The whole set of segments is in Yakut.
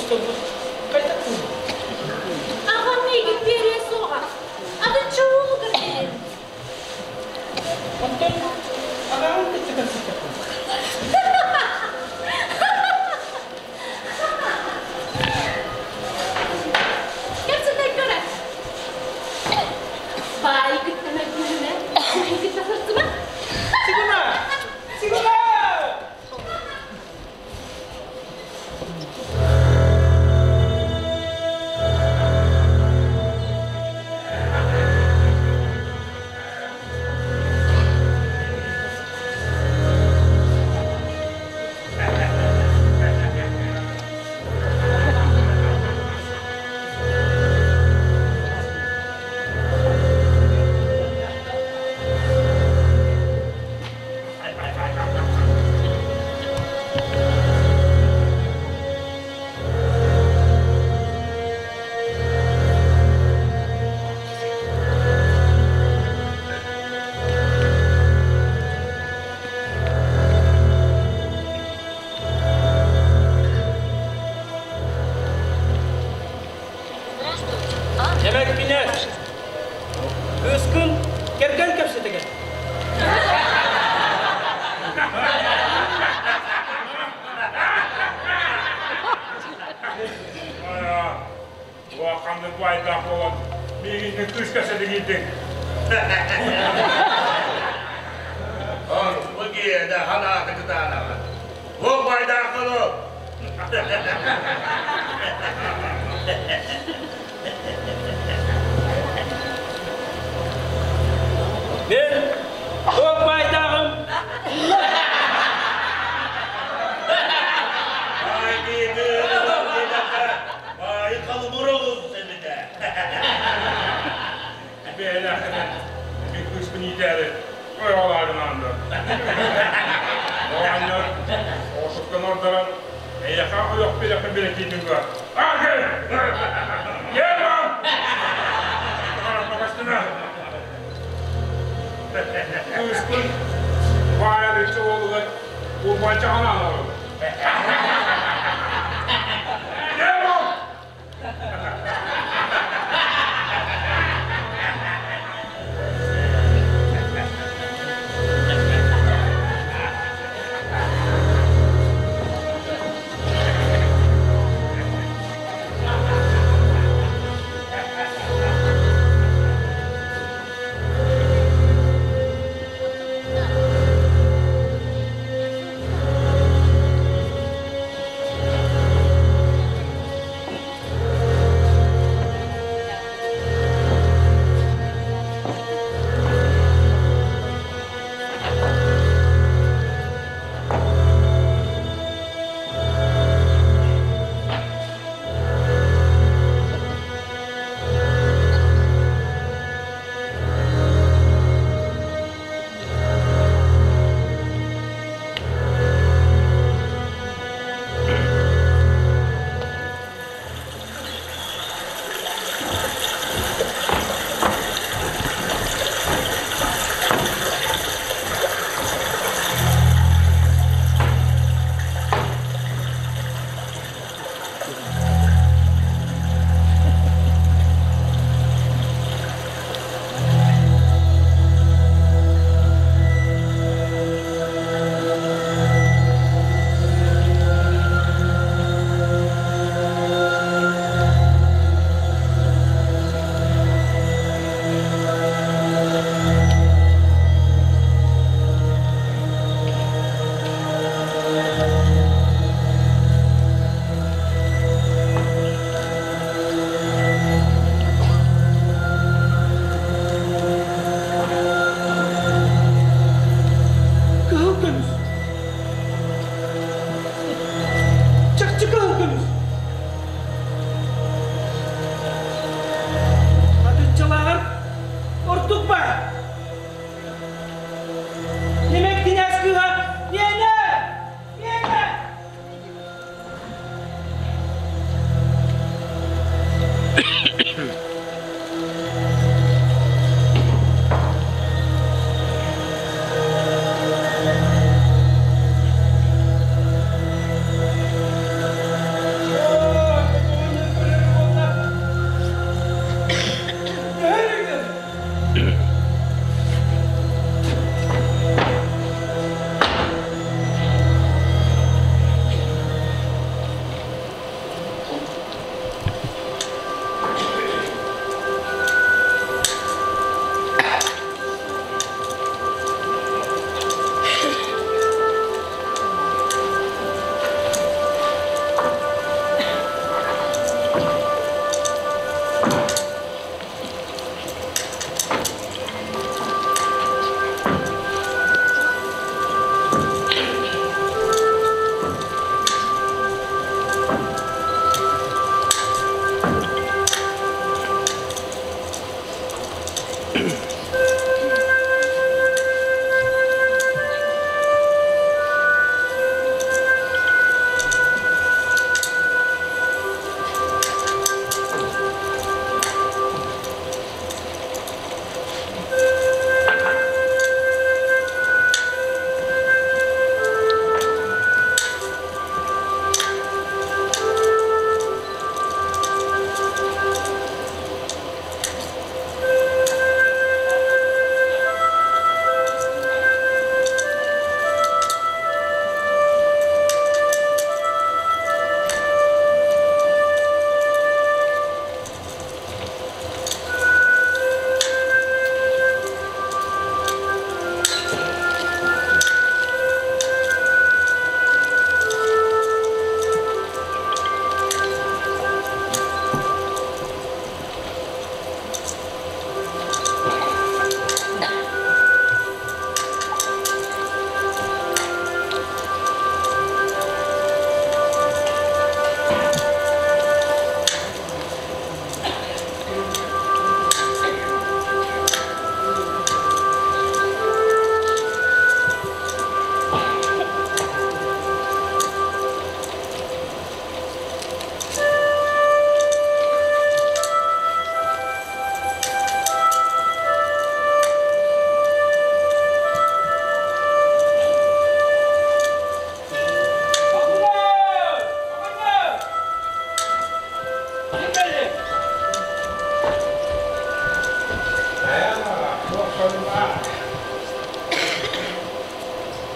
оҥосторбут хайдах буолуо? Аҕам миигин биэриэ суоҕа. Атын чуолугар биэриэм. Онтон аҕаҕын кытта кэпсэттэххин. Кэпсэтэн көрө. Баай кытта мөлтүүрүнэ, кытта сырсыма. Сигуна! Сигуна! Demek Miner, кыыскын кэргэн кэпсэтигин. Улаханнык байдаах буолан, миигиннин кыыс кэпсэтигийтиҥ. Бу киһиэхэ ханаата кытаанаҕа. Бу байдааххын ол. Мен туох баайдааҕым? Баай диэтэххэ, баайы халымыр оҕус эбитэ. Бэйэлээххинэн мин кыыспын иитээри ойоҕолоорун ааннар. Оҕонньор оҕотуттан ордорон эйиэхэ ойох биэрэхпин биэрэтиитин дуо? Аргы! Герман! Көстүмэ! Кыыспын баайарыччы уолугар урбанчаҕын аҕалабын. Герман!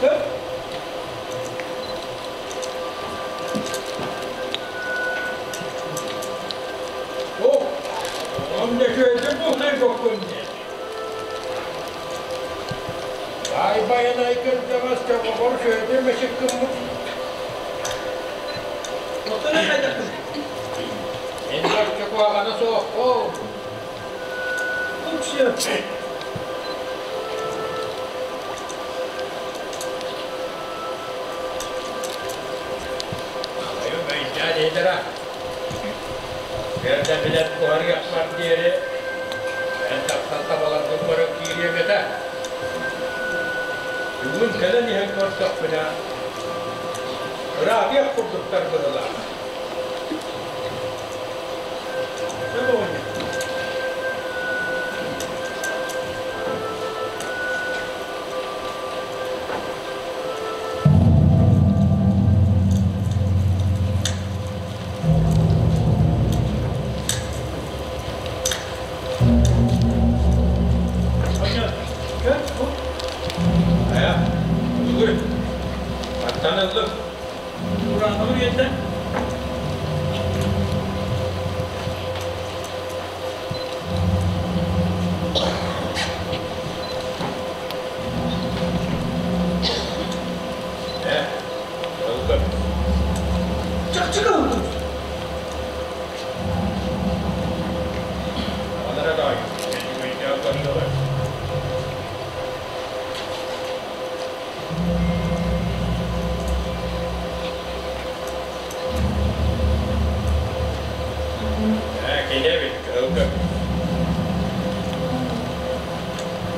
Көр. О, он мне что, это был дии. Ай байанай кырдьаҕас чоҕоҕор Сүөдэр мэчик гыммыт. Оттон эн хайдаххын? Мин бачча куһаҕана суохпун. Уксуо. Айым өйдөөн иһитэрэ. Эрдэ билэн куһарыахпар диэри эн тахсан табаларгын көрө киириэм этэ. Бүгүн кэлэн иһэн көрдөхпүнэ, ыраатыах курдуктар быһыылаах. Сөп оҕонньор. Оҕонньор, көр бу. Хайа, тугуй? Хантан ыллыҥ? Ураанабын үйэтэ. Ээ, ыллым. Чахчы кыһыллыбыт. Аҕалара даҕай, үчүгэйдээх көрүөҕэ. Ээ, кини эбит, кыһыл көмүс.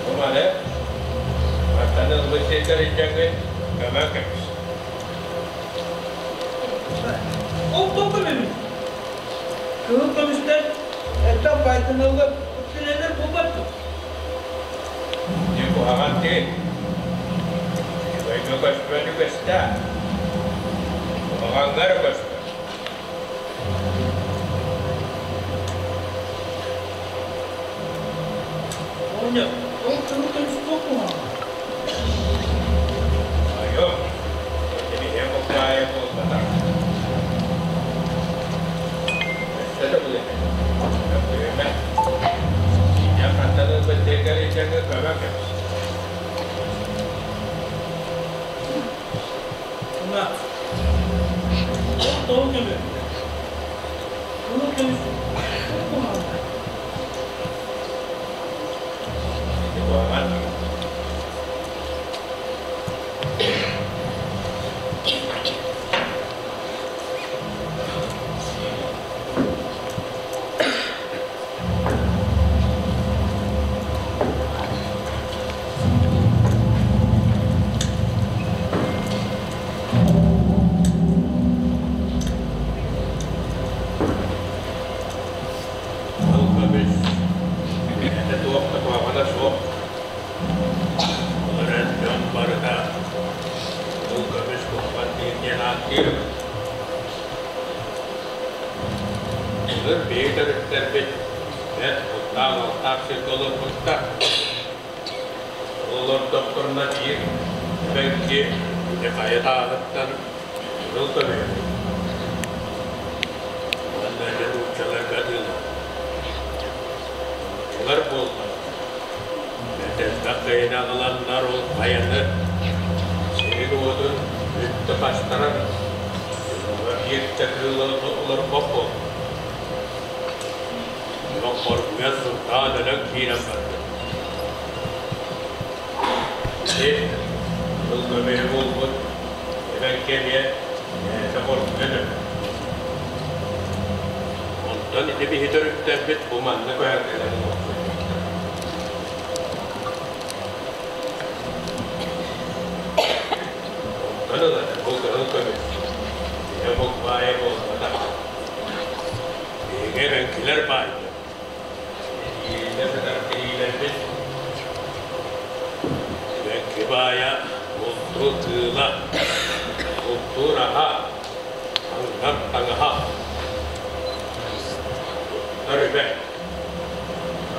Бу маны мантан ылбыт сиргэр илдьэҥҥин көмө көмүс. Ол тоҕо көмөбүн? Кыһыл көмүстэн элбэх байтаналлар үктэнэллэр буолбат дуо? Ити куһаҕан тыын. Үчүгэйгэ көспөт үгэстээх. Куһаҕаҥҥа эрэ көспөт. Оҕонньор, ол кыһыл көмүс туох куһаҕан? Айо, ити биһиэхэ буккаайа буолбатах. Өссө да булуһай. Өкүрүмэ. Иитэ хантан ылбыт дьиэгэр илдьэҥҥэ көмө кэбис. Мына, ол тоҕо көмө? Кыһыл көмүс туох куһаҕан? Ити куһаҕан. Ол көмүс бэйэтэ туох да куһаҕана суох. Ол эрэн дьон барыта ол көмүс куһаҕан диир диэн ааттыыр. Былыр биһиги төрүттэрбит бэрт куттаах-уоттаах сиргэ олорбуттар. Ол олордохторуна биир эбэҥки ити хайа тааһыттан кыһыл көмүһү уонна дьэ нууччаларга атыылаһар. Нууччалар буоллар, бэрт элбэх киһини аҕаланнар ол хайаны сирин-уотун бүттэ хастаран, дьоҥҥо биир да кыыл олорбот буолла. Дьон хоргуйан сылтаан өлөн киирэн барбыт. Ити кыһыл көмүһү булбут эбэҥки эмиэ бэйэтэ хоргуйан өлбүт. Онтон ити биһи төрүттэрбит бу манна көһөн кэлэн олохсуйбуттар. Онтон ыла бу кыһыл көмүс ийэ омук баайа буолбатах. Биһиги эбэҥкилэр баайбыт. Иилэ сытар тириилэрбит эбэҥки баайа бултуу кыыла, бултуур аһа, таҥнар таҥаһа, туттар үбэ.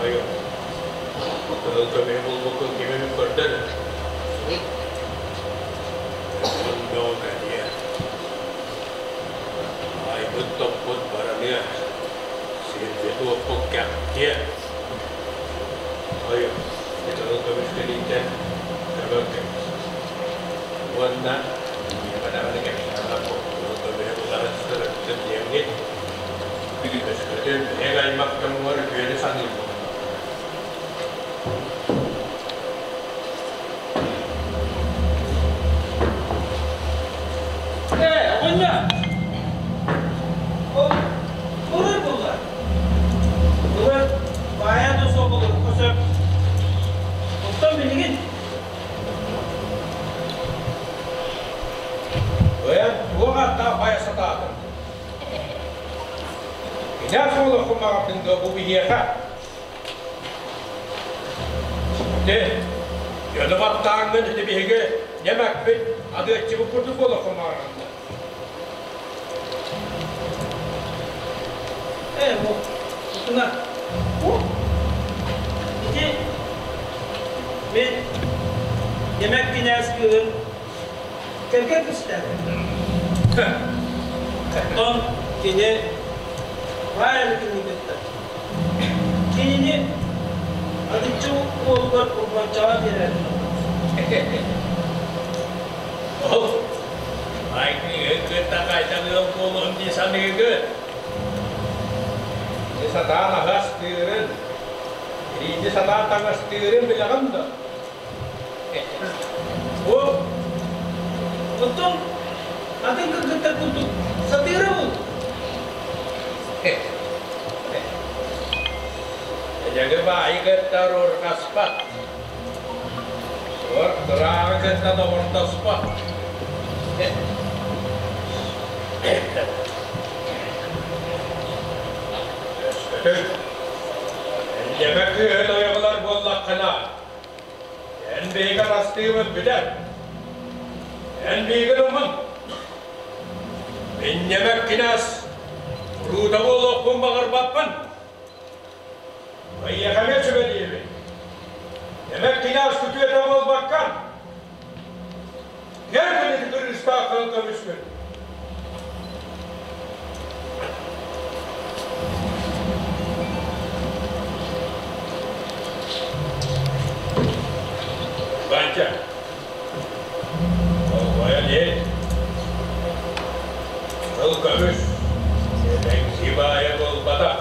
Айо, кыһыл көмүһү булбуккун ким эмит көрдө да? Дьон бөҕө кэлиэ, Айбыт-топпут бараныа, сиргэ-туохпут кэхтиэ. Ой, кыһыл көмүс кэлиитэ көмөн кэбис. Уонна миэхэ даҕаны кэпсээмэ кыһыл көмүһү буларын сырыттын диэҥҥит, өскөтүн эн аймах дьоҥҥор үтүөнү саныыр буоллаххына. Ээ, оҕонньор! Ол былыр буолла. Былыр баайа да суох олоруохха сөп. Оттон билигин Эн туох ааттаах байа сатаатыҥ? Кинээс олоххун баҕардыҥ дуо бу биһиэхэ? Ити дьону баттааҥҥын ити биһиги ньэмэкпит адыаччыбыт курдук буолуоххун баҕарҕын Ээ, бу утуна. Ити мин Ньэмэк кинээс кыыһын кэргэн кистээбит. Оттон кини баай кинини кытта Кинини Адыччы уолугар Урбанчаҕа биэрээри Ол айгыҥы кытта хайдах ыал буолуом дии саныыгын? Ити сатаан аһастыырын, ириини сатаан таҥастыырын билэҕин да? Бу оттон атын кыргыттар курдук сатыыра бул. Эдьэги баайы кытта уруурҕаспат, суор кырааҕы кытта доҕордоспот. Өскөтүн эллэмэ кыыһын ойоҕолор буоллаххына, Эн биһиги атастыыбыт бүтэр. Эн миигин умун. Минньэмэк кинээс, уруута буолуохпун баҕарбаппын. Эйиэхэ эмиэ сүбэлиибин. Нэмэк кинээс күтүөтэ буолбаккан, кэр күнү кырыыстааххын көмүскүн. Ванька, долгуйан иһит. Кыл көмүс, эҥси баайа буолбатах.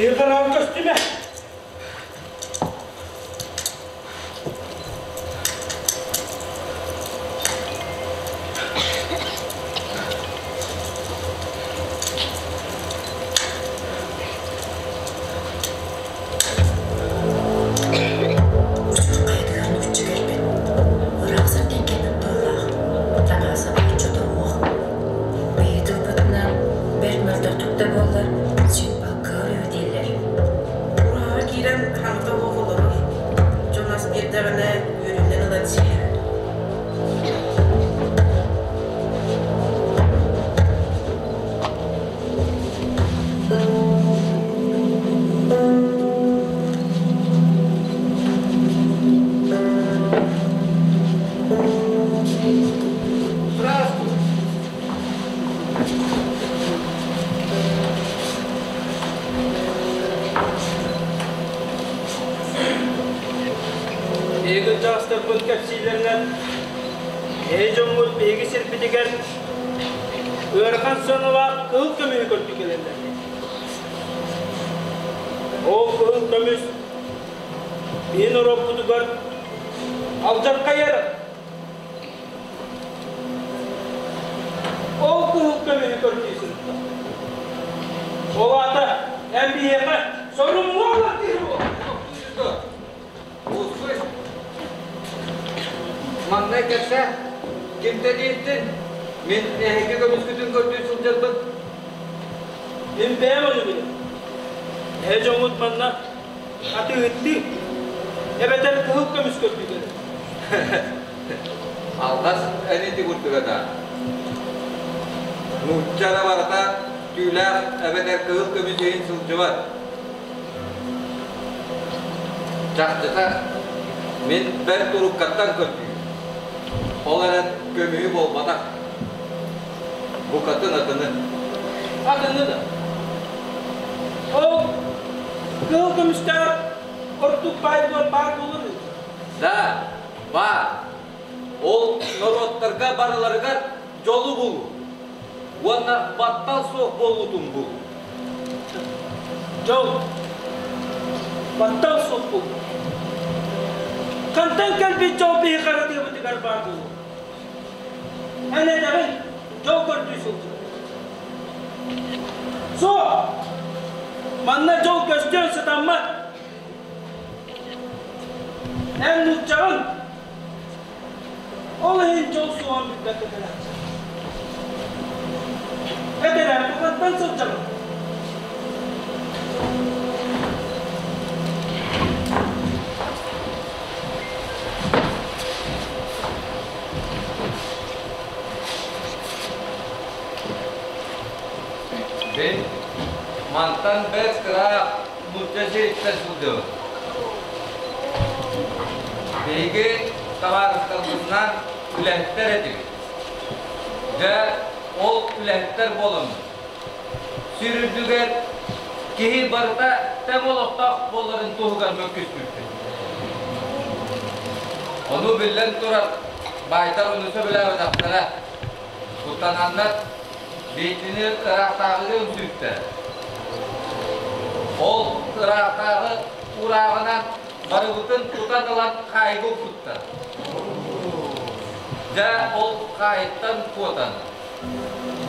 Киһи хараҕын көстүмэ. Учур хайатыгар нуучча кэлбит, ыраах сиртэн кэлбит быһыылаах, таҥаһа оччото суох. Ыйытылбытынан, бэрт мөлтөхтүк да буоллар, син балкыыр үһү дииллэр. Ураһаҕа киирэн хаҥта оһох олорор, дьон ас биэрдэҕинэ үөрүүнэн ылан сиир. Здравствуй. Биһиги учаастакпыт кэпсииллэринэн, эһи дьоммут биһиги сирбитигэр ыарахан сыаналаах кыһыл көмүһү көрдүү кэлэллэр. Ол кыһыл көмүс биһи норуоппутугар алдьархайар. Ол кыһыл көмүһү көрдүү сырытта. Ол аата эн биһиэхэ соруммуолар киһи буол. Уускуй. Маҥнай кэпсээ, кимтэн иһиттин? Мин эһиги көмүскүтүн көрдүү сылдьарбын. Мин бэйэм ону билэм. Эһэ дьоҥҥут манна атыыһыттыы, эбэтэр кыһыл көмүс көрдүү кэлэр. Алҕас эн ити курдук этэ. Нуучча эрэ барыта түүлээх эбэтэр кыһыл көмүс иһин сылдьыбат. Чахчыта, мин бэрт уруккаттан көрдүүм. Ол эрэн көмүһү буолбатах. Букатын атыны. Атыны да. Ол кыһыл көмүстээх ордук баай баар буолар Да, баар. Ол норуоттарга барыларыгар дьолу булуу уонна баттал суох буолуутун булуу. Дьол, баттал суох буолуу. Хантан кэлбит дьол биһи харатыыбытыгар баар буолуо. Эн этэҕин, дьол көрдүү сылдьыбыт. Суох! Манна дьол көстүөн сатаммат. Эн нууччаҕын, Ол иһин дьол суоҕун билбэккэ кэлээччи. Этэрэ, бу хантан сылдьабын? Мин мантан бэрт кыра нуучча сириттэн сылдьабын. Биһиги табаарыстарбытынан үлэһиттэр этибит. Дьэ, ол үлэһиттэр буоламмыт. Сир үрдүгэр киһи барыта тэҥ олохтоох буоларын туһугар мөккүспүппүт. Ону биллэн турар, баайдар ону сөбүлээбэтэхтэрэ. Куттананнар биһигини ыраахтааҕыга үҥсүүттэр. Ол ыраахтааҕы уурааҕынан барыбытын тутан ылан хаайыга укпуттар. Дьэ, ол хаайыттан куотан,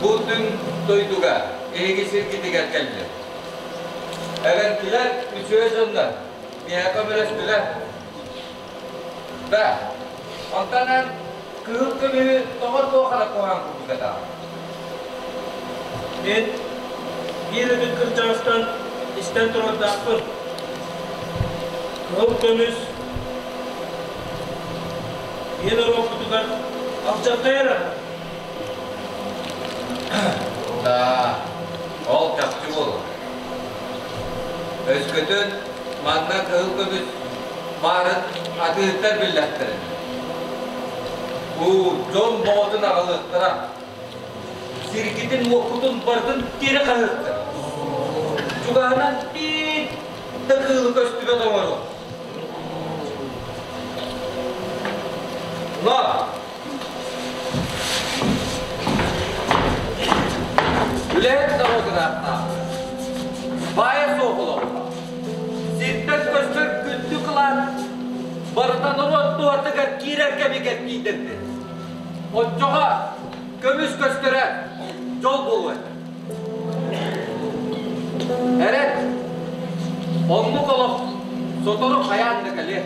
бу түҥ дойдуга эһиги сиргитигэр кэллим. Эбэҥкилэр үчүгэй дьоннор, миэхэ көмөлөстүлэр. Да, онтон эн кыһыл көмүһү тоҕо туох эрэ куһаҕан курдук этэ? Мин биир ытык кырдьаҕастан истэн турардаахпын. Кыһыл көмүс ийэ норуоппутугар алдьархай эрэ. Да, ол чахчы буолар. Өскөтүн манна кыһыл көмүс баарын атыыһыттар биллэхтэринэ, бу дьон боҕотун аҕалыахтара, сиргитин-уоккутун барытын тиэрэ хаһыахтара. Чугаһынан биир да кыылы көстүбэт оҥоруо. Но үлэһит норуотун ааттаах. Баайа суох олоххо сиртэн көстөр күндү кылаат барыта норуот туһатыгар киирэр кэмигэр тиийдэрбит. Оччоҕо көмүс көстөрө дьол буолуо этэ. Эрэн, оннук олох сотору хайаан да кэлиэ.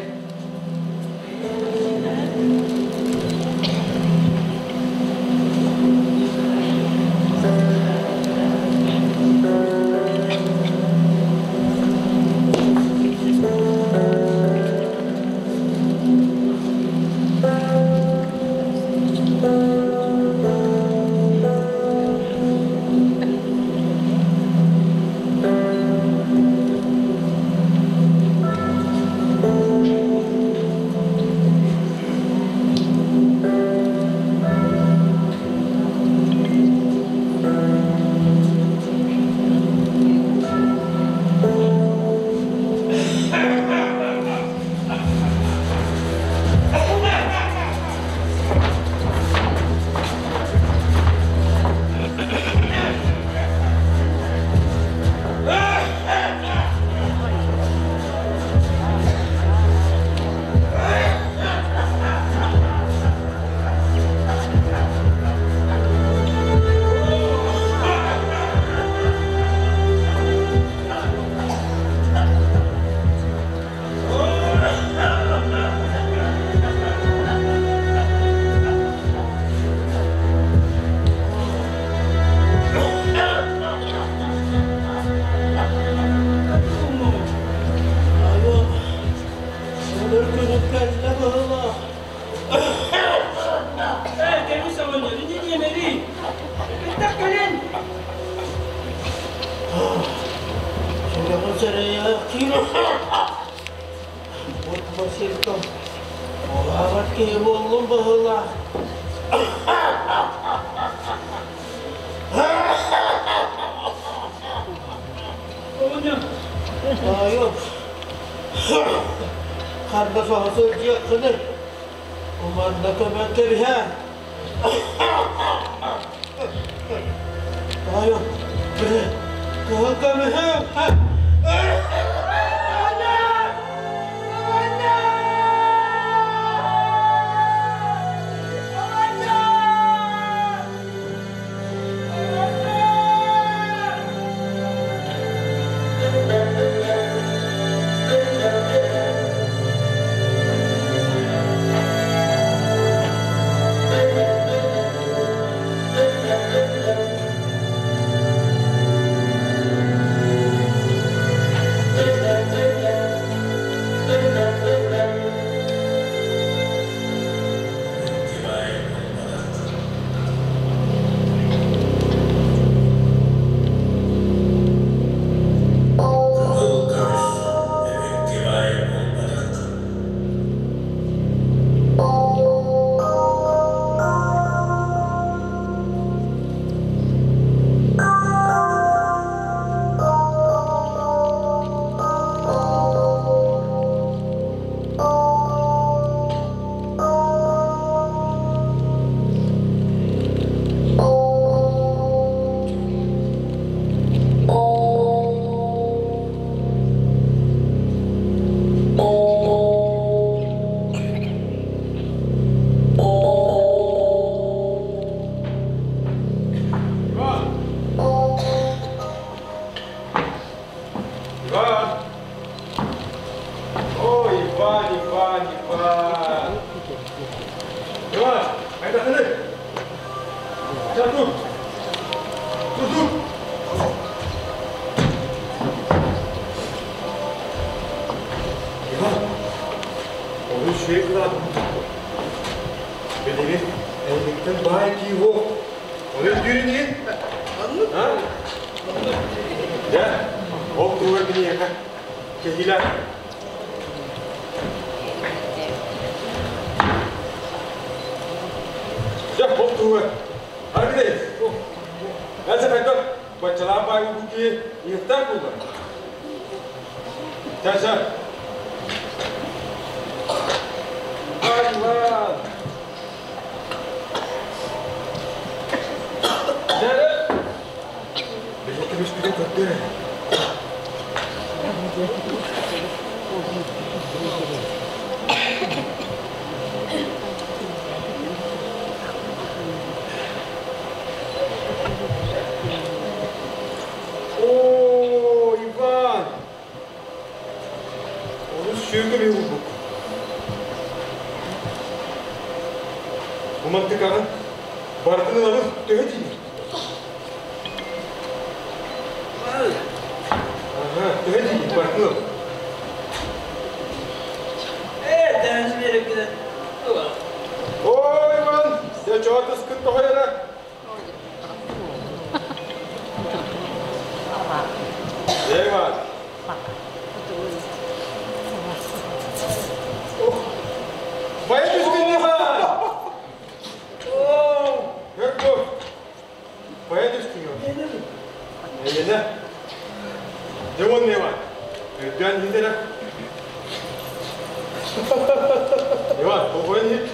Олаабат киһи буоллум быһыылаах. Тоойуом, ханна соһо сылдьыаххыный? Уманна көмөн кэбиһээр. Тоойуом, кыһыл көмүһүм! Кыһыл көмүс эбэҥки баайа буолбатах. Иван! Иван! О, Иван, Иван, Иван! Иван, хайдахыный? Ча тур! Тур, тур! Иван, ону үчүгэй кылаатын туппут. Билигин эйигиттэн баай кии буол. Ону өйдүүр инигин? А? Дьэ, ол туһугар киниэхэ кэһиилээх. Дьэ, ол туһугар Аргыдай, Эн хайдах баччалаах баайы киһи иһиттээх буолла? Ча-ча. Иван! Дьэ, били көмүспүтүн көрдөр. О, Иван! Олус сүөкүлүү курдук. Бу мантыкаҕын барытын ылабын төһө диир? Аха, төһө диир барытын ылабын. Ээ, тэһэн биэреккинэн ыла. О, Иван, дьэ чоо тыскын тоһойора. Иван. Бая түстүн Иван! Көргө. Бая түстүн Иван. Эйене. Дьэ уонна Иван. Өйдөөн иһит эрэ. Иван, тоҕойон иһит.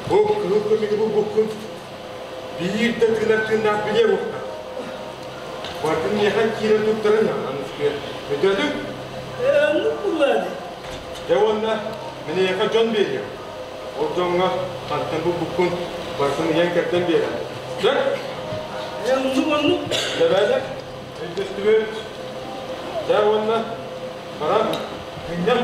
Бу кыһыл көмүгү булбуккун биир да тыынар тыыннаах билиэ буолта. Барытын миэхэ киирэн туттарын аныскыа. Өйдөөтүҥ? Оннук буллааны. Дьэ уонна мин эйиэхэ дьон биэриэм. Ол дьоҥҥо хантан булбуккун барытын ыйан-кэрдэн биэрэн. Сөп? Оннук, оннук. Дьэбээдэ, өйдөстүбүт. Дьэ уонна баран мунньан.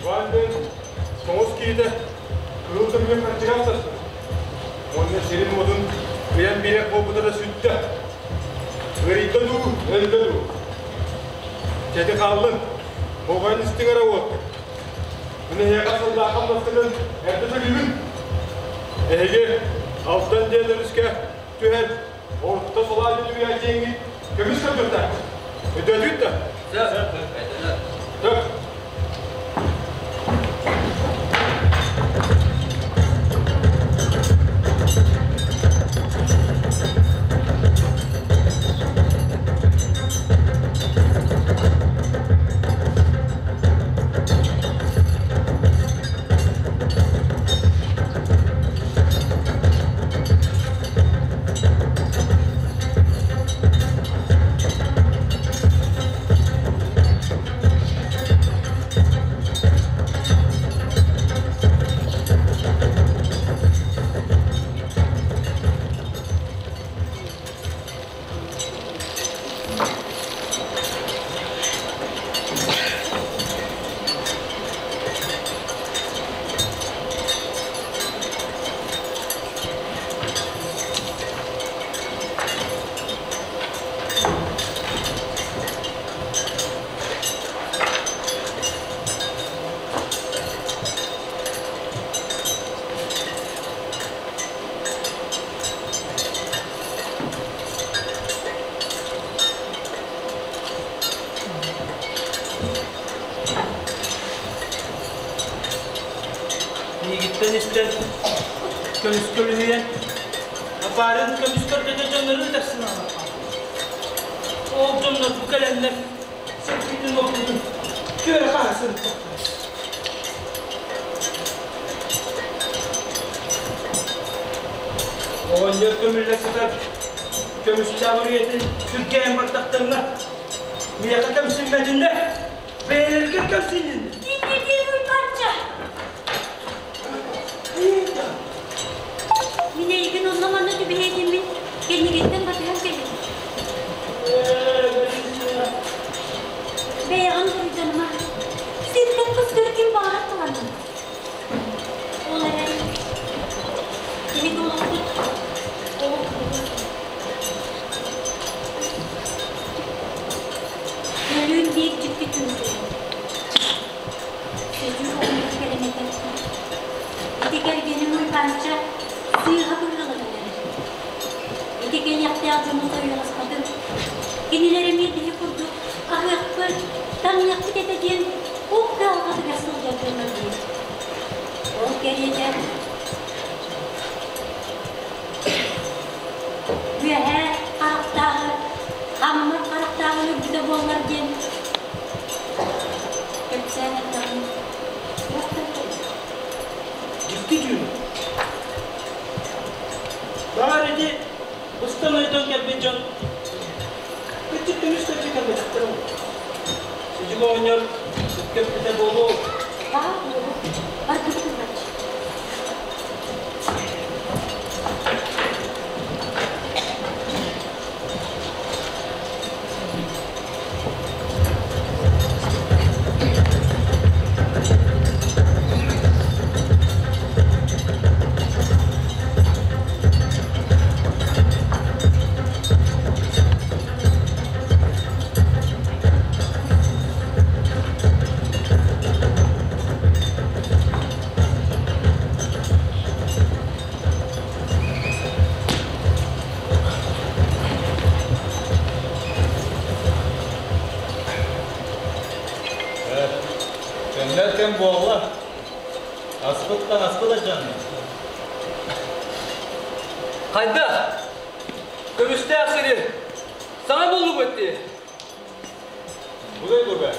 Иван тоҥус киһитэ кыһыл көмүһү хардьыгар саста. Уонна сирин-уотун ыйан биэрэх буолбута да сүттэ. Ыарыйда дуу, өлдө дуу. Чэти хааллын, болҕойон истиҥ эрэ уоттар. Мин эһиэхэ сыллааххам бастакын эрдэ төлүүбүн. Эһиги Алтан диэн өрүскэ түһэр орто салаа диэн үүйээчиэҥҥит көмүс көрдөхтөөххүт. Өйдөөтүгүт да? Сөп. Сөп. Миигиттэн истэн көмүскэ үлүһүйэн, аппаарын көмүс көрдөтө дьоннору ытарсар. дьоннор бу кэлэннэр сирбитин-уоппутун түөрэ хаһа сырыттахтара. Оҕонньор көмүллэ сытар көмүстээх үрүйэтин сүргээн бардахтарына, миэхэ кэмсиммэтиннэр, бэйэлэригэр кэмсинниннэр. Инники Уйбанча! Мин эйигин онно-манна түбэһиэтиммин кэннигиттэн батыһан кэллим. Бэйэҕин буруйданыма. Сиртэн көстөр ким баҕарар таланын. Ол эрэн биһиги олохпут олох Өлүүн биир дьикти түүн Сөдүр оҕонньор кэлэн этэр: «Ити кэргэним Уйбаанча сыыһа быһыыланан эрэр. Ити кэлиэхтээх дьону сойуоласпатым. Кинилэр эмиэ биһи курдук аһыахпыт, таҥныахпыт этэ диэн ол кыһалҕатыгар сылдьар дьоннор диир. Ол кэриэтэ үөһээ харахтааҕы, хаммар харахтааҕы өлөрбүтэ буоллар диэн кэпсээн эттэҕин туохтан кэллэ? Дьикти түүн. Баар ити быстан ойдон кэлбит дьон кыччык көмүс көрдүү кэлбэтэхтэрэ буолуо. Сүдүк оҕонньор сөпкө эппитэ буолуо. Баар буолуо. Баргыбыт ыллаччы. Кэмнэр кэм буолла. Аспыт таҥаспыт алдьанна. Хайдах? Көмүстээх сири саҥа буллубут дии. Бу дойдуга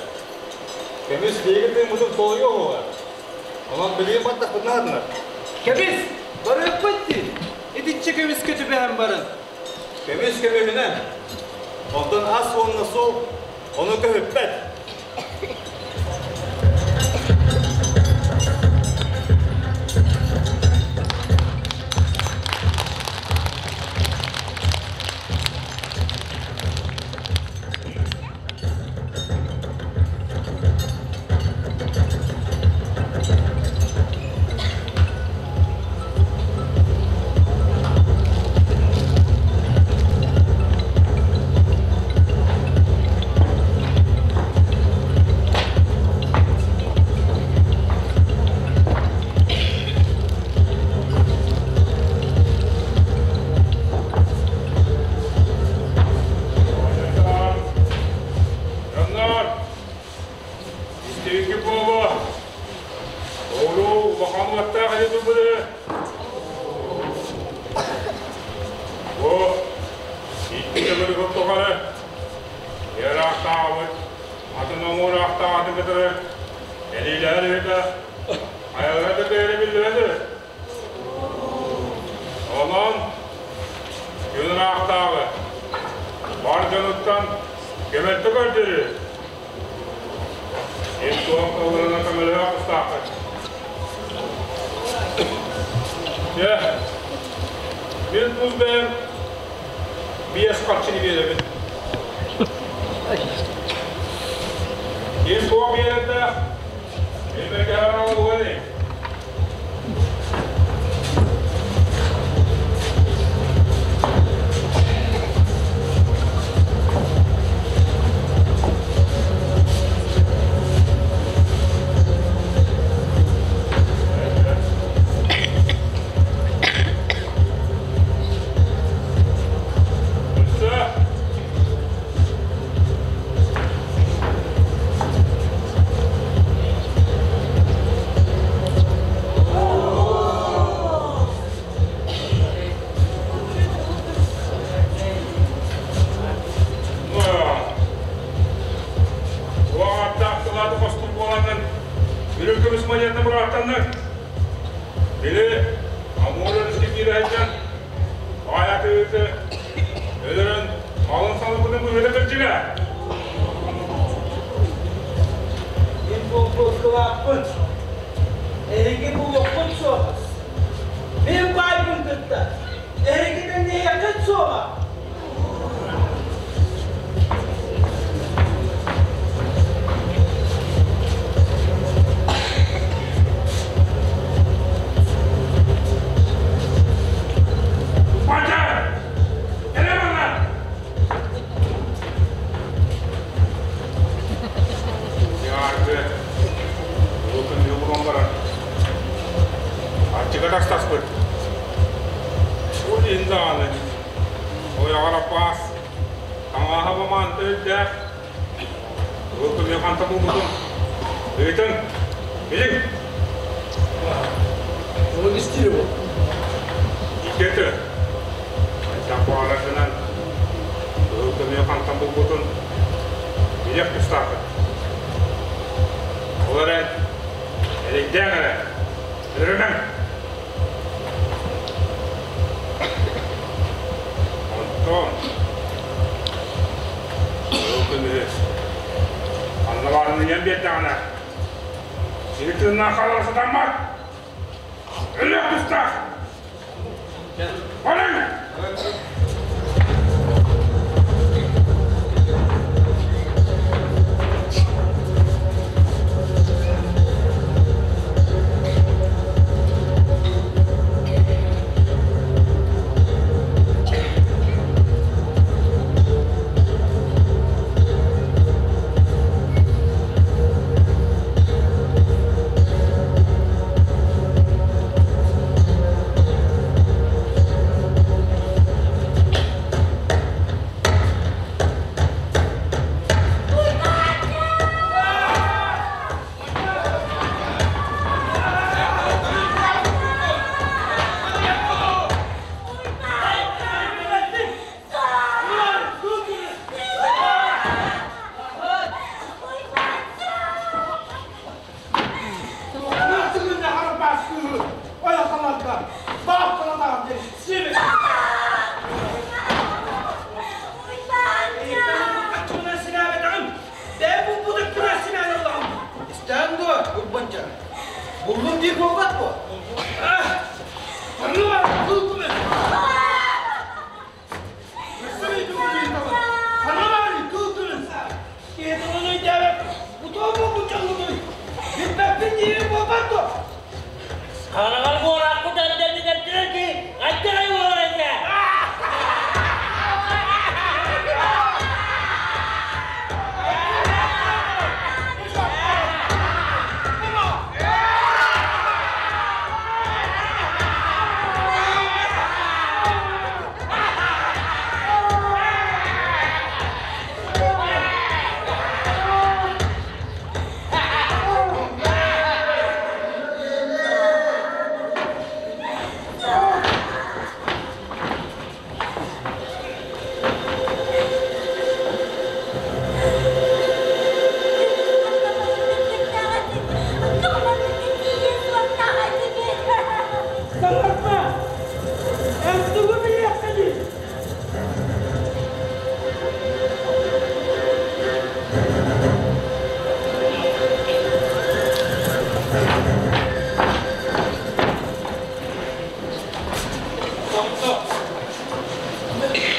көмүс биһиги тыыммытын толуйуо уоҕа. Онон билигин баттахпытын аһатынар. Кэбис! Барыахпыт дии. Итиччэ көмүскэ түбэһэн баран. Көмүс көмүһүнэн. Онтон ас уонна суол ону көһүппэт. Дьоннор, истиҥҥи буолуо. Оҕолуу улахан уоттаах ини турбуты. Бу икки төгүрүк тухары ыараахтаабыт атын оҥуораахтаҕатын кытары элиилэһэр үһүтэ айылҕа да бэйэрэ биллибэт үһү. Онон күн ыраахтааҕы бар дьонуттан көмөлтө көрдөрүү. Эн туох ылларына көмөлөһө тустааххын. Дьэ, мин тус бэйэм биэс харчыны биэрэбин. Ким туох биэрэрдээх, мин бэргэһэҕэ оҥоруон Өссө баас, таҥаһа бамаанта үрдээх, кыһыл көмүө ханта булбутун ыытын, билиҥ! Оны истиир бу. Икки Хайдах баҕараргынан кыһыл көмүө хантан булбутун билиэх тустааххыт. Ол эрэн, эрэйдээх эрэ, өлөрүмэҥ! Онтон кыһыл көмүһү ханна баарын ыйан биэрдэҕинэ, сири тыыннаах хаалара сатаммат! Өлүөх тустаах! Барыҥ! Истээн дуо, Урбанча? Буллум диир буолбат дуо? Хараҕар буораахпыт эрдэрдин эрдэрэр ки, айдара уорайда! Саҥарба! Эн тугу билиэххиний?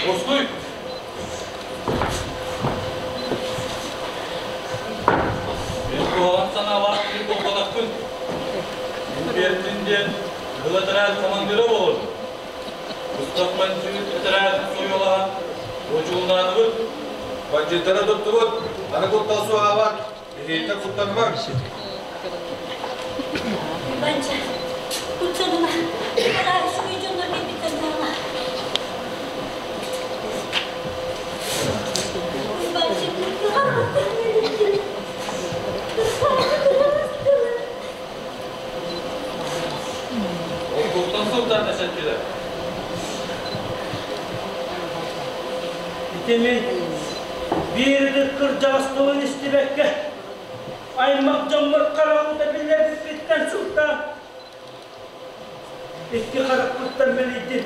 Бостуй! Мен куһаҕан санаалаах киһи буолбатахпын. Мин биэрдин диэн кыһыл этэрээт командира буолабын. Быстах бандьыыт этэрээтин сойуолаһан одьулуннаатыбыт. Бандьыыттары туттубут, аны куттал суоһаабат, биһиэхэ куттанымаҥ. Банча, куттаныма, арааһы үчүгэй дьоннор кэлбиттэр буолла. Уйбаанчык Ол куттан сылтан эсэттилэр. Ити мин биир ытык кырдьаҕас тылын истибэккэ, аймах дьоммор хараҕым биллэрбиппиттэн сылтаан, икки харахпыттан мэлийдим.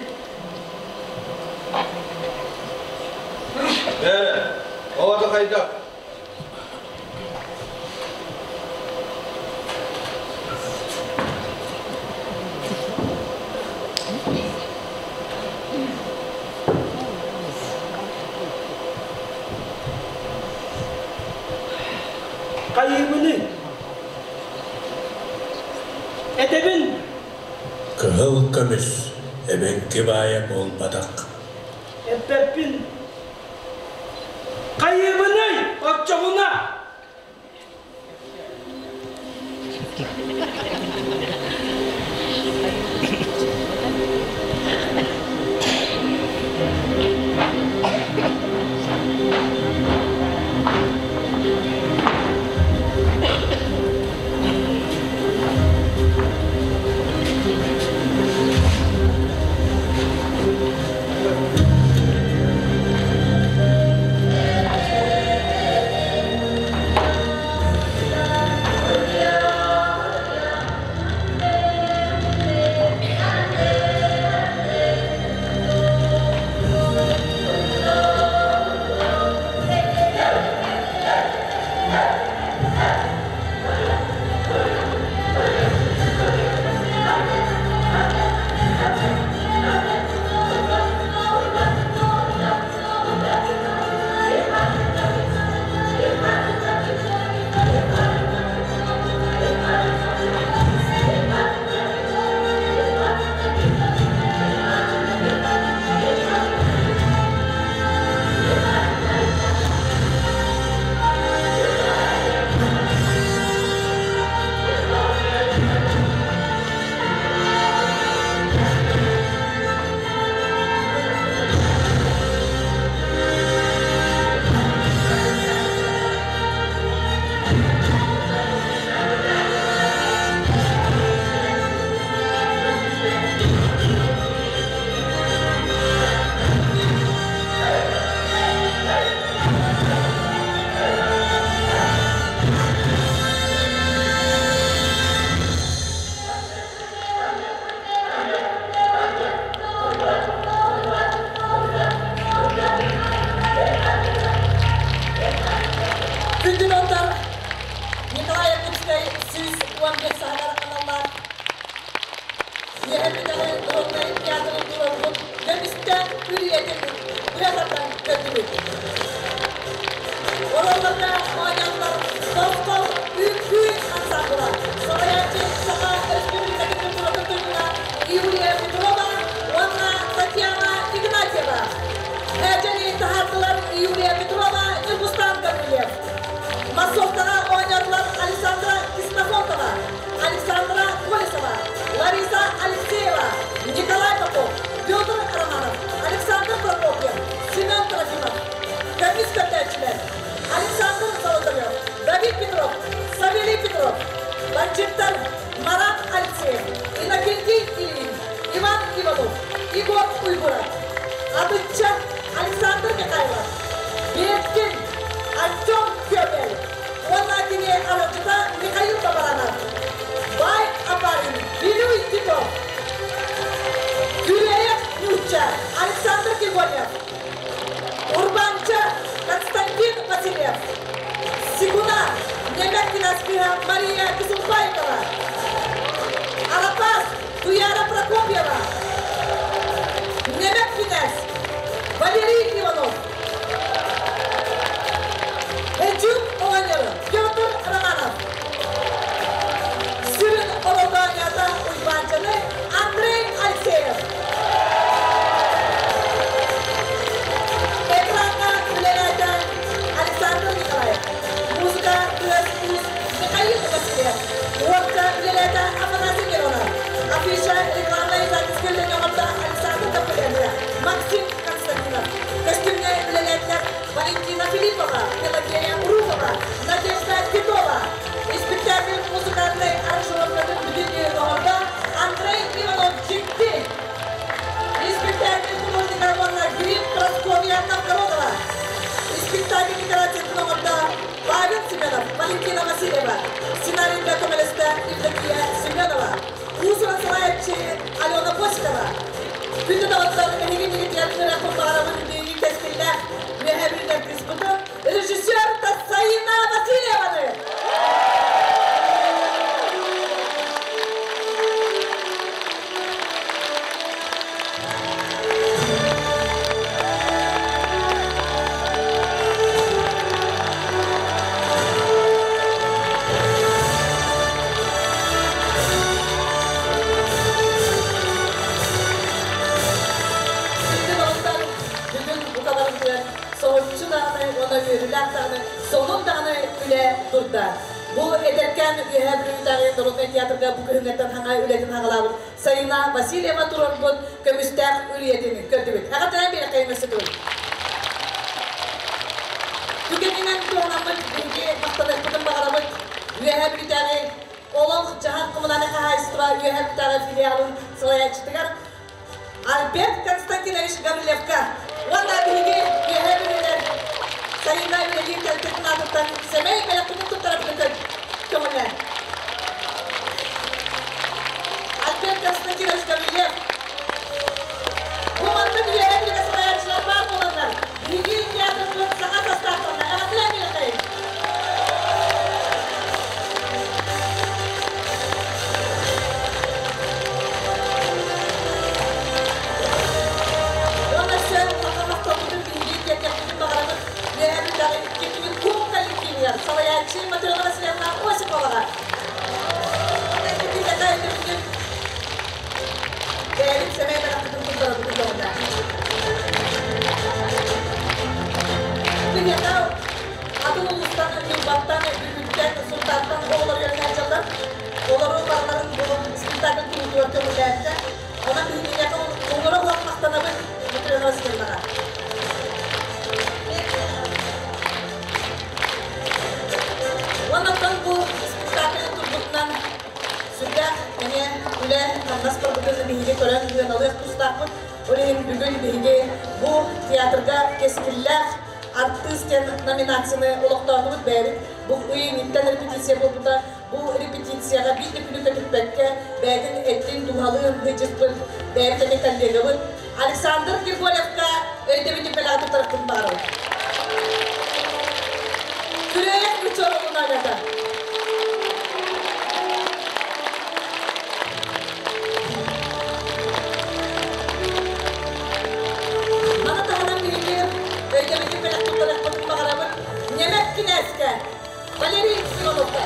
Ээ, ол ата хайдах? Хайыыбыный? Этэбин! Кыһыл көмүс эбэҥки баайа буолбатах. Эппэппин. Хайыыбыный, оччоҕуна? көрдүбүт. Оруолларга оонньоотулар Тосхол үҥкүү ансаамбыла, салайааччы Саха Өрөспүүбүлүкэтин культуратын туйгуна Юлия Петрова уонна Татьяна Игнатьева. Һээдьэни таһаардылар Юлия Петрова, Ньургустан Гаврильев. Массовкаҕа оонньоотулар Александра Ксенофонтова, Александра Колесова, Лариса Алексеева, Николай Попов, Петр Романов, Александр Прокопьев, Семен Трофимов. Көмүс көрдөөччүлэр Александр Золотарев, Давид Петров, Савелий Петров, бандьыттар Марат Алексеев, Иннокентий Ильин, Иван Иванов, Егор Уйгуров, Адычча Александр Михайлов, Беркин Артем Кёбель уонна кини аралдьыта Михаил Бабаранов, Бай Апарин, Вилюй Титов, Күрүөйэх Ньуучча Александр Григорьев, Урбаанча Константин Васильев, Сигуна Немеркина Мария Кисулбаевна, Арапас Туяра Прокопьева, Немеркинес Валерий Иванов, Эдюк оҕонньор Петр Романов, Сүрүн олордоонньоото Уйбаанчаны Андрей Алексеев. Экраҥҥа үлэлээтэ Александр Николаев, музыка тыас-уус Михаил Васильев, уокка үлэлээтэ Афанасий Миронов, афиша рекламнай издательскай үлэни оҥордо Александр Копыленко, Максим Константинов, көстүүмҥэ үлэлээтилэр Валентина Филиппова, Пелагея Урусова, Надежда Титова. Испиктээкил музыкальнай аранжировкатын бүтүннүү оҥордо Андрей Иванов Дьикти. Испиктээкил художника уонна грим Прасковья Новгородова. Испиктээкил декорациятын оҥордо Павел Семенов, Валентина Васильева. Сценарийга көмөлөстө Евдокия Семенова. Уус-уран салайааччы Алена Босикова. Күндү доҕоттор, эһиги мигитигэр кыыраппын баҕарабын биһиги кэскиллээх Үөһээ Бүлүүттэн кыыспытын, режиссер Татсаина Васильеваны! Күндү доҕоттор, бүгүн букаларымтыгар соһуччу даҕаны уонна үөрүүлээх даҕаны, сонун даҕаны үлэ турда. Бу эдэркээн Үөһээ Бүлүүтээҕи народнай театрга бу күһүҥҥэттэн хаҥа үлэтин хаҕалаабыт Сайына Васильева туруорбут көмүстээх үрүйэтин көрдүбүт. Эҕэрдэлээн биэрэххэйин өссө төгүл. Түгэнинэн туһанаммыт биһиги махтаныахпытын баҕарабыт Үөһээ Бүлүүтээҕи олох-дьаһах коммунальнай хаһаайыстыба Үөһээ Бүлүүтээҕи филиалын салайааччытыгар Альберт Константинович Гаврильевка уонна биһиги Үөһээ Бүлүүлэр Сайына үлэлиир тэрилтэтин аатыттан сэмэй бэлэхпитин туттарарбытын көҥүллээн. Альберт Константинович Гаврильев бу маннык Үөһээ Бүлүүгэ салайааччылар баар буоланнар, биһиги театрбыт саҥа састааптанна. Эҕэрдэлээн биэрэххэйиҥ! Уонна өссө улахан махталбытын биһиги тиэрдиэхпитин баҕарабыт Үөһээ Бүлүүтээҕи икки куум коллективыгар салайааччы Матрена Васильевна Осиповаҕа. Бэйэбит сэмэй бэлэхпитин туттарабытын көҕүлээн. Биһиэхэ атын улуустан, Ньурбаттан, Бүлүүттэн, Сунтаартан оҕолор үөрэнэ сылдьаллар. Олору барыларын бу спектакль туруутугар көҥүллээбитэ. Онон биһиги оҥоро уох махтанабыт Матрена Васильевнаҕа. Уонна бу спектакль турбутунан сүрдээх эмиэ үлэ хамнас барбытын биһиги көрөн сыаналыах тустаахпыт. Ол иһин бүгүн биһиги бу театрга кэскиллээх артыыс диэн номинацияны олохтоотубут бэйэбит. Бу ыйыҥыттан репетиция буолбута. Бу репетицияҕа биир да күнү көтүппэккэ бэйэтин эттин дууһалыын сылдьыспыт бэйэбит эмиэ коллегабыт Александр Григорьевка өйдөбүнньүк бэлэҕи туттарыахпын баҕарабын. Күрүөйэх Мичор Улунаҕата. Маны таһынан биһиги өйдөбүнньүк Өйдөбүнньүк бэлэх туттарыахпытын баҕарабыт Ньэмэт кинээскэ Валерий Ивановка.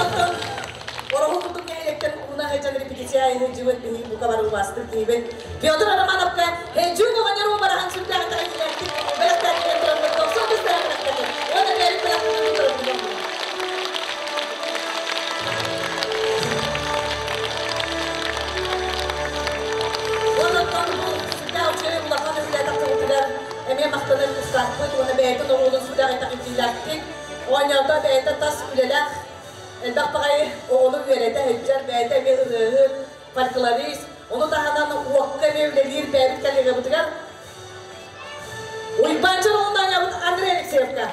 Онтон Ороһу курдук нэһилиэктэн ууна сылдьан репетиция сылдьыбыт биһиги бука бары убаастык киһибит Петр Романовка Хэдьүүн оҕонньор уобараһын сүрдээх итэҕэтиилээхтик бэлэхтээтилэр тураммыт 90 тыстаах бэлэхтэтин уонна бэйэбит бэлэхпитин туттарабыт. Онтон бу сүрдээх үчүгэй улахан үлэ тахсыбытыгар эмиэ махтанар тустаахпыт уонна бэйэтин оруолун сүрдээх итэҕэтиилээхтик оонньоото бэйэтэ тас үлэлээх элбэх баҕайы оҕону үөрэтэ сылдьар бэйэтэ эмиэ ырыаһыт, фольклорист, ону таһынан уокка эмиэ үлэлиир бэйэбит коллегабытыгар Уйбаанча оҕонньообут Андрей Алексеевка.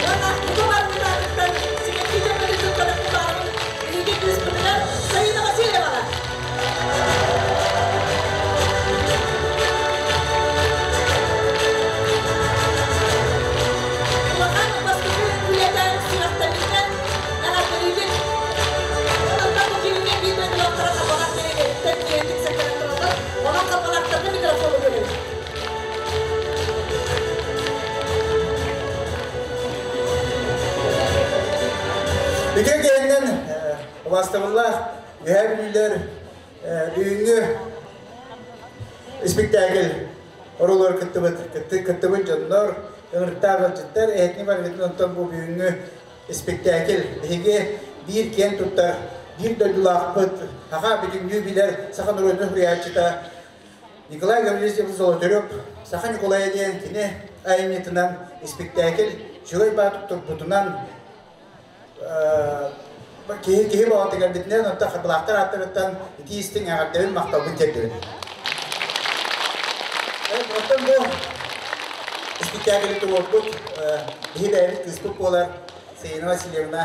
Уонна бука барбытаатыттан сибэкки дьөппөтүн туттарык баарбын биһиги кыыспытыгар Саина Васильеваҕа. Улахан бастакы үлэтэ сүрэхтэммитинэн эҕэрдэлиибит. Онон бу кинини биир дойдулаахтара Харбалаах нэһилиэгиттэн киэҥник сэҥээрэн тураллар. Онон Харбалаахтарга микрофону биэрэбит. Үтүө киһиннэн убаастабыллаах Үһээ Бүлүүлэр бүгүҥҥү испиктээкил оруолугар кыттыбыт кыттыбыт дьоннор, ыҥырыктаах ыалдьыттар, эһэтини барыгытын онтон бу бүгүҥҥү испиктээкил биһиги биир киэн туттар, биир дойдулаахпыт, саха бүтүннүү билэр саха норуотун суруйааччыта Николай Гаврильевич Золотарев Саха Ньукулайа диэн кини айымньытынан испиктээкил үчүгэй баатык турбутунан киһи киһи баҕатыгар битинэн онтон хабылаахтар ааттарыттан итии истиҥ эҕэрдэбин махталбын тиэрдэбин. Оттон бу испиктээкили туруорбут биһи бэйэбит кыыспыт буолар Саина Васильевна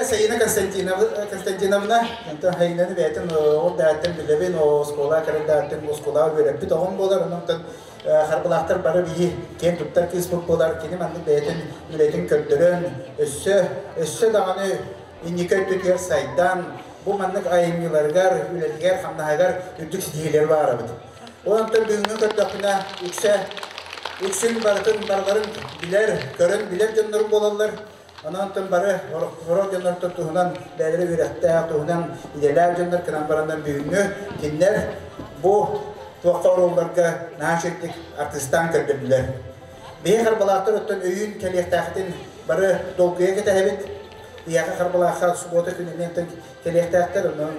Саина Константиновна онтон Саинаны бэйэтин ол дааттан билэбин оскуола кэрэлдааттан оскуолаҕа үөрэппит оҕом буолар онтон Харбалаахтар бары биһи киэн туттар кыыспыт буолар, кини маннык бэйэтин үлэтин көрдөрөн, өссө, өссө даҕаны инники өттүтүгэр сайдан, бу маннык айымньыларыгар, үлэтигэр, хамнаһыгар үрдүк ситиһиилэри баарабыт. Онтон бүгүҥҥү көрдөхпүнэ, үксэ, үксүн барытын барыларын билэр, көрөн билэр дьоннорум буолаллар. Онон бары сорох дьоннортон туһунан бэйэлэрэ үөрэхтээх, туһунан идэлээх дьоннор кынан бараннар бүгүҥҥү кинилэр бу туохха оруолларга наһаа үчүгдүк артыыстаан көрдөрдүлэр. Биһи Харбалаахтар оттон өйүүн кэлиэхтээхтин бары долгуйа кэтэһэбит. Биһиэхэ Харбалаахха субуота күн эмиэ кэлиэхтээхтэр. Онон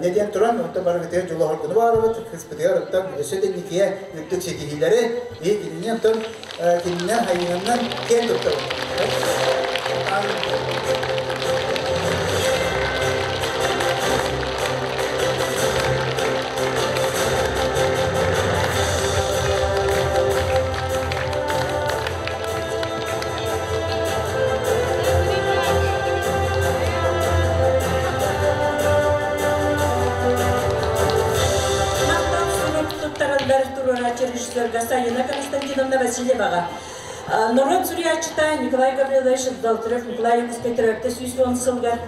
не диэн туран, оттон барыгытыгар дьолоһоргуну баарыбыт, кыыспытыгар оттон өссө да инникигэ үрдүк ситиһиилэри, биһи кинини оттон кининэн хайыһаннан киэн туттабыт. Махтал сурук туттараллар туруорааччы режиссерга Сайына Константиновна Васильеваҕа. Норуот суруйааччыта Николай Гаврилович Золотарев Николай Якутскай төрөөбүтэ 110 сылыгар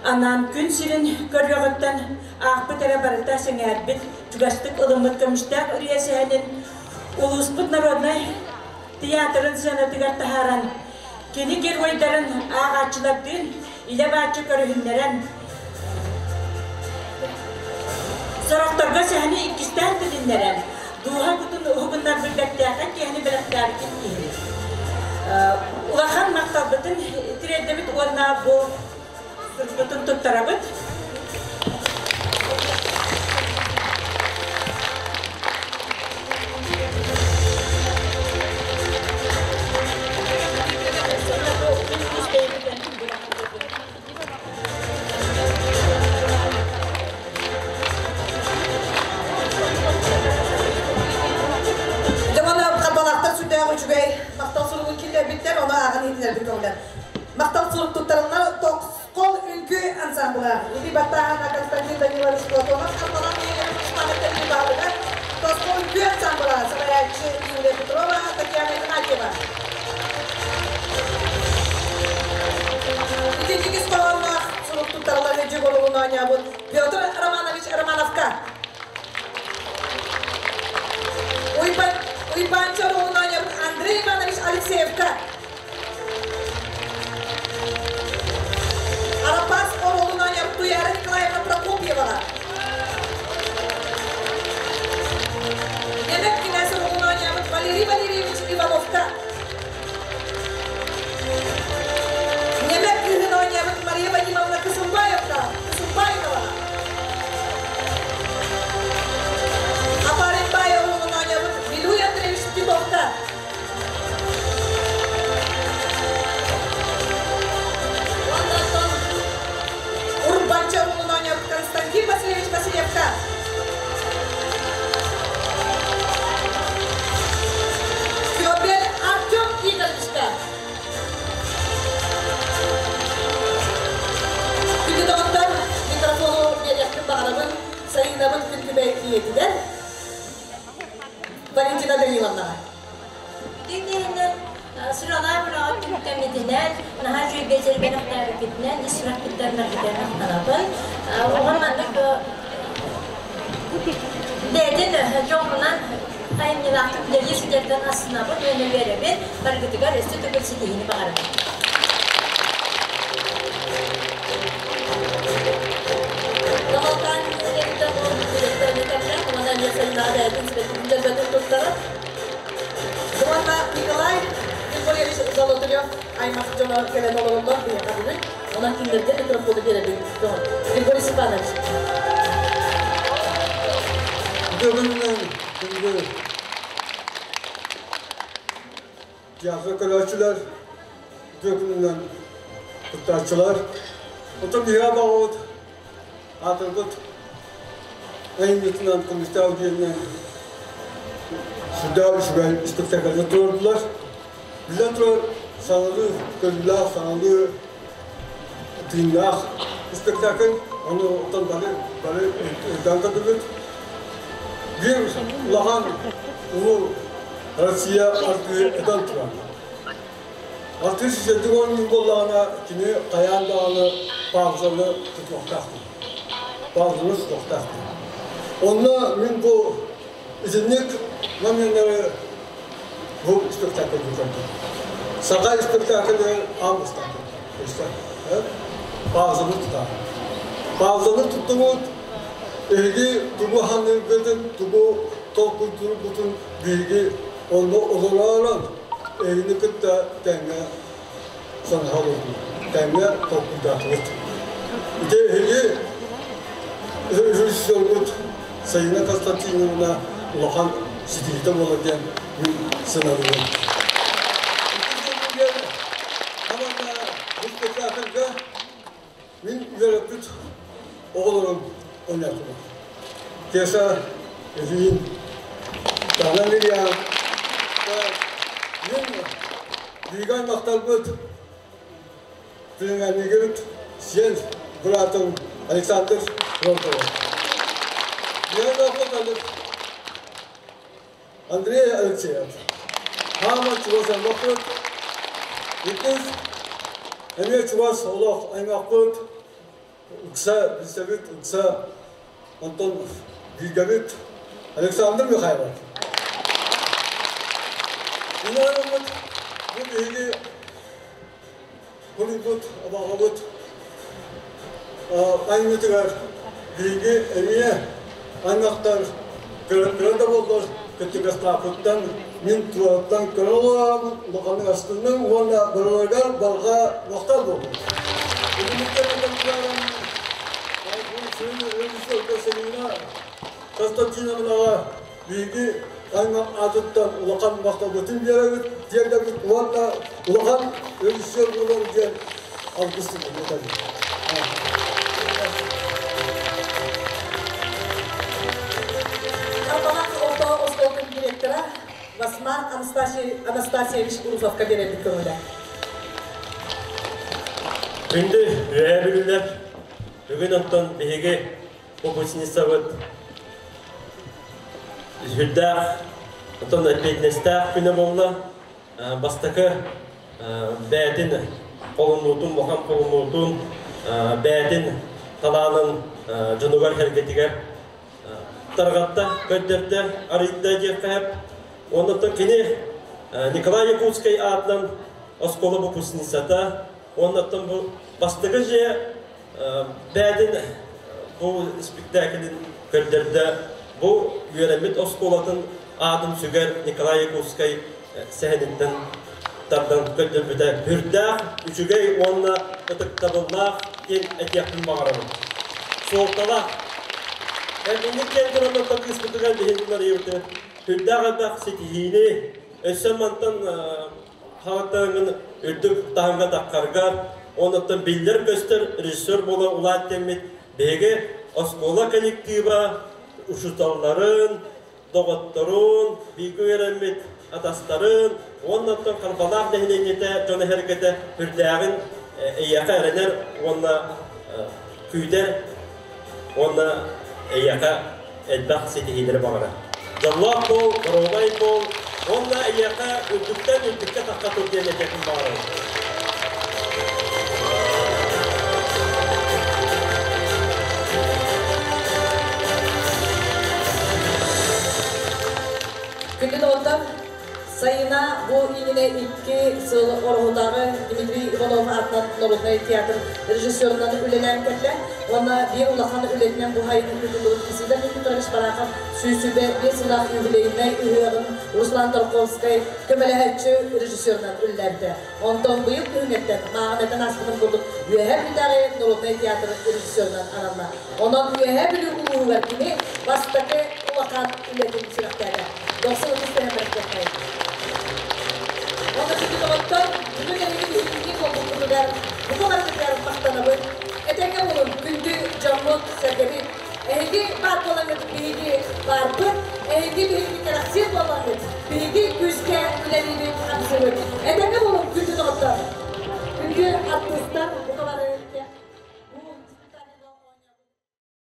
анаан күн сирин көрүөҕүттэн аахпыт эрэ барыта сэҥээрбит, чугастык ылыммыт көмүстээх үрүйэ сэһэнин улууспут народнай театрын сыанатыгар таһааран, кини геройдарын ааҕааччылардыын илэ-бааччы көрүһүннэрэн, сорохторго сэһэни иккистээн тилиннэрэн, дууһа кутун уһугуннарбыт бэртээхэй киэһэни бэлэхтээбитин иһин улахан махталбытын тириэрдэбит уонна бу сурукпутун туттарабыт. Дьэ, Харбалаахтар сүрдээх үчүгэй махтал суругун киллэрбиттэр, ону ааҕан иһитиннэрбит көҕүлэр. Махтал сурук туттарыллар Токскол үҥкүү ансамбль. ансамбла Иби Баттахана Константин Данилович Платонов Арбалан Егеров Мустаметтен Баалыгар Тоско Үкүү ансамбла салаячы Юлия Петрова, Татьяна Игнатьева. Итинник ис сурук туттарылар өдьү болугун оонньообут Петр Романович Романовка. Уйбанча оруолун оонньообут Андрей Иванович Алексеевка. Арапас оруолун оонньообут Туяра Николаевна Прокопьеваҕа. Немек кинээс оруолун оонньообут Валерий Валерьевич Ивановка. Немек кыыһын оонньообут Мария Вадимовна Кысымбаевна Кысымбаеваҕа. Апаренбай оруолун оонньообут Вилюй Андреевич Титовка. Оннотон Урбанча оруолун оонньообут Константин Васильевич Васильевка. Фёбель Артем Игоревичка. Күндү доҕоттор, микрофону биэриэхпин баҕарабын Сайыынабын күн күбэй ийэтигэр Валентина Даниловнаҕа. Бүтүн сүрэҕэ быраҕа түмүктэммитинэн, наһаа үчүгэй дьэрбэнэхтээбиккитинэн ис сүрэхпиттэн баргытан махтанабын. Оҕом маннык бэйэтин дьоҕурунан айымньылаахтык үлэлии сылдьартан астынабын уонна үөрэбин, баргытыгар өссө төгүл ситиһиини баҕарабын. Доҕолтаан нэһилиэгиттэн буолбут директоры кэмҥэ уонна эмиэ сайынаа бэйэтин сибэтин дьөрбөтүн туттарар. Уонна Николай Григорьевич Золотарев аймах дьоно кэлэн олороллор биһиэхэ бүгүн. Онон кинилэргэ микрофону биэрэбин. Григорий Степанович. Бүгүннэн күндү театр көрөөччүлэр, үтүө кыттааччылар. Оттон биһиги баҕабыт аатырбыт айымньытынан көмүстээх диэнинэн сүрдээх үчүгэй спектакльны туруордулар. Биллэн турар, саҥалыы көрүүлээх, саҥалыы тыыннаах спектакль. Ону оттон бары бары өйдөөн көрдүбүт. Биир улахан улуу Россия артыыһы этэн турар. Артыыс сүүсэрдик оонньуур буоллаҕына, кини хайаан даҕаны паузаны тутуохтаах. Паузаны тутуохтаах. Онно мин бу итинник моменнары бу спектакльга көрдүм. Саха спектаклы августан көрдүм. Паузаны тутар. Паузаны туттубут, эһиги тугу ханыыргытын, тугу толкуйдуургутун биһиги онно олоророн эһигини кытта тэҥҥэ санаһа олордубут, тэҥҥэ толкуйдаатыбыт. Ити эһиги режиссербут Сайына Константиновна улахан ситиһиитэ буолар диэн мин сыаналыыбын. Хаманна бу спектакльга мин үөрэппит оҕолорум оонньоотулар. Кеша, Эвин, Таана Мирьям, мин биһиги аймахтарбыт племяннигибит сиэн быраатым Александр Ротова. Андрей Алексеев. Хаама чугас аймахпыт. Иккис эмиэ чугас олох аймахпыт. Ыкса билсэбит, ыкса онтон бииргэбит Александр Михайлов. Инаныммыт бу биһиги Хонуйбут абаҕабыт айымньытыгар биһиги эмиэ аймахтар кыра да буоллар кыттыгастаахпыттан мин туораттан көрө олоробун, улаханнык астынным уонна барыларыгар барҕа махтал буоллун. Селина Константиновнаҕа биһиги аймах аатыттан улахан махталбытын биэрэбит, тиэрдэбит уонна улахан режиссер буолар диэн алгыс тылын Арбалаах орто оскуолатын директора Васма Анастасьевич Урусовка биэрэрбит көҥүлэ. Күндү үөһээ бүлүүлэр Бүгүн онтон биһиги выпускницабыт сүрдээх, онтон эппиэтинэстээх күнэ буолла. Бастакы бэйэтин холонуутун, улахан холонуутун, бэйэтин талаанын дьонугар-сэргэтигэр тарҕатта, көрдөрдө, арыйда диэххэ сөп. Оннуттан кини Николай Якутскай аатынан оскуола выпускницата, оннуттан бу бастакы дьиэ бэйэтин бу спектаклин көрдөрдө. Бу үөрэммит оскуолатын аатын сүгэр Николай Якутскай сэһэниттэн тардан көрдөрбүтэ үрдээх, үчүгэй уонна ытыктабыллаах диэн этиэхпин баҕарабын. Суолталаах. Инник диэн туран кыыспытыгар биһин нарыйбыты үрдээх элбэх ситиһиини, өссө мантан хаҕыттаҥын үрдүк таһымга таххарга, оннуттан биллэр-көстөр режиссер буола улаат диэммит биһиги оскуола коллектива, учууталларын, доҕотторун, бииргэ үөрэммит атастарын уонна оттон Харбалаах нэһилиэнньэтэ дьоно-сэргэтэ үрдээҕин эйиэхэ эрэнэр уонна күүтэр уонна эйиэхэ элбэх ситиһиилэри баҕарар. Дьоллоох буол, доруобай буол уонна эйиэхэ үрдүктэн үрдүккэ тахха тур диэн этиэхпин баҕарабын. Күндү доҕоттор, Сайына бу иннинэ икки сыл Ороһутааҕы Дмитрий Иванов аатынан народнай театр режиссерунан үлэлээн кэллэ уонна биир улахан үлэтинэн бу сайын ыытыллыбыт Исидор Никифорович Барахов 125 сыллаах юбилейнай ыһыаҕын Руслан Тарковскай көмөлөһөөччү режиссерунан үлэлээбитэ. Онтон быйыл күһүҥҥэттэн мааҕынайтан ааспытын курдук Үөһээ Бүлүүтээҕи народнай театр режиссерунан ананна. Онон Үөһээ Бүлүү улууһугар кини бастакы улахан үлэтин сүрэхтээтэ. Дохсун ытыс түһэн бэртиэххэйин. Уонна күндү доҕоттор, бүгүн эһиги биһигини буолбуккутугар бука барытыгар махтанабыт. Этэҥҥэ буолун, күндү дьоммут, сэргэбит. Эһиги баар буолаҥҥыт биһиги баарбыт, эһиги биһигини кэрэхсиир буолаҥҥыт, биһиги күүскэ үлэлиибит, хамсыыбыт. Этэҥҥэ буолун, күндү доҕоттор! Күндү артыыстар!